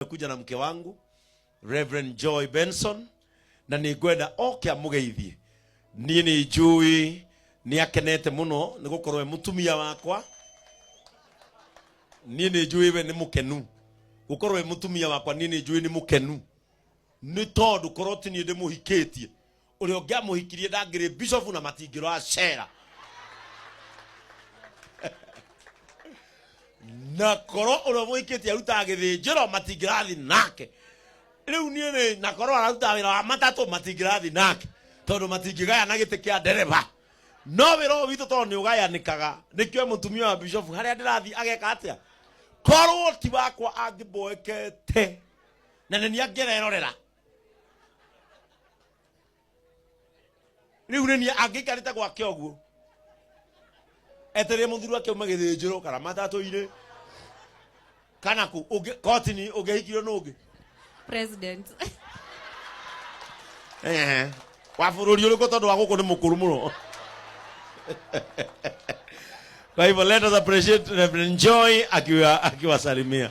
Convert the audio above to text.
Nimekuja na mke wangu Reverend Joy Benson na nĩ ngwenda oke amũgeithie. Niĩ nĩ njũĩ nĩ akenete mũno nĩ gũkorwo e mũtumia wakwa. Niĩ nĩ njũĩ we nĩ mũkenu gũkorwo e mũtumia wakwa. Niĩ nĩ njũĩ nĩ mũkenu nĩ tondũ korwo ti niĩ ndĩmũhikĩtie, ũrĩa ũngĩamũhikirie ndangĩrĩ bishop na matingĩrora cera na korwo ũrĩa mũhikĩtie arutaga gĩthĩnjĩro matingĩrathi nake. Rĩu niĩ nĩ na korwo ararutaga wĩra wa matatũ matingĩrathi nake tondũ matingĩgayana gĩtĩ kĩa ndereba. No wĩra ũyũ witũ tondũ nĩ ũgayanĩkaga, nĩkĩo mũtumia wa bishop harĩa ndĩrathiĩ ageka atĩa. Korwo ti wakwa angĩmboekete na nĩ niĩ angĩrerorera. Rĩu nĩ niĩ angĩikarĩte gwake ũguo etereire mũthuri wake auma gĩthĩnjĩro kana matatũ-inĩ kana kũ ũngĩ kotini ũngĩhikirio nũ ũngĩ. President. Ehe. Wa bũrũri ũrĩkũ? Tondũ wa gũkũ nĩ mũkũrũ mũno. Kwa hivyo let us appreciate Reverend Joy akiwa akiwasalimia.